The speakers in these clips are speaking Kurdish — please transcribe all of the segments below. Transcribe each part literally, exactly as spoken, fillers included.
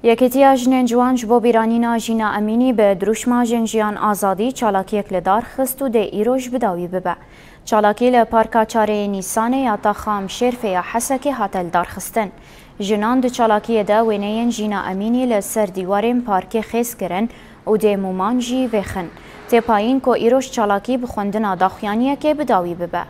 Yekîtiya Jinên Ciwan ji bo bîranîna Jîna Emînî bi dirûşma Jin Jiyan Azadî çalakiyek li dar xist û dê îroj bi dawî bibe. Çalakî li Parka Çarê Nîsanê ya taxa Mişêrfê ya Hesekê hate lidarxistin. Jinan di çalakiyê de wêneyên Jîna Emînî li ser dîwarên parkê xêz kirin û dê mûman jî vêxin. Tê payîn ku îroj çalakî bi xwendina daxuyaniyekê bi dawî bibe.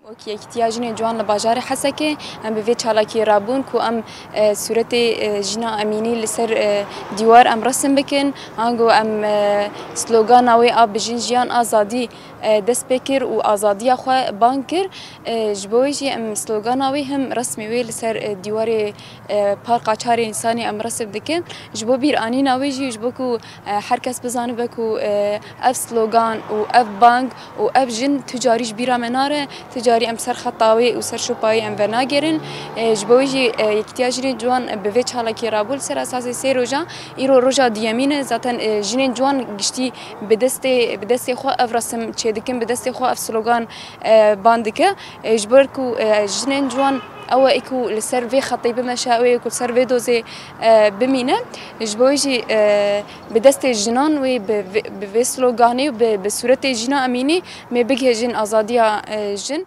Wek Yekîtiya Jinên Ciwan li bajarê Hesekê, em bi vê çalakiyê rabûn ku em, e, sûretê, e, Jîna Emînî li ser, e, dîwar em resim bikin, ango em, e, slogana wê a Bi Jin Jiyan Azadî, e, dest pê kir û azadiya xwe bang kir. E, ji bo wê jî em slogana wê him resmê wê li ser, e, dîwarê, e, Parka Çarê Nîsanê em resim dikin. Ji bo bîranîna wê jî, ji bo ku, e, her kes bizanibe ku, e, ev slogan û ev bang û ev jin tu carî ji bîra me nare, tu carî em ser xeta wê û ser şopa wê em venagerin. E, ji bo wê jî, e, Yekîtiya Jinên Ciwan bi vê çalakiyê rabû li ser esasê sê roja, îro roja duyemîn e. Zaten, e, jinên ciwan giştî bi destê, bi destê xwe ev resim çêdikin, bi destê xwe ev slogan, e, ban dike. E, ji ber ku, e, jinên ciwan ew e ku li ser vê xetê bimeşe, ew ê ku li ser vê dozê, e, bimîne. Ji bo wê jî, e, bi destê jinan wê bi vê, bi vê sloganê û bi, bi sûretê Jîna Emînî mê bigihêjin azadiya, e, jin.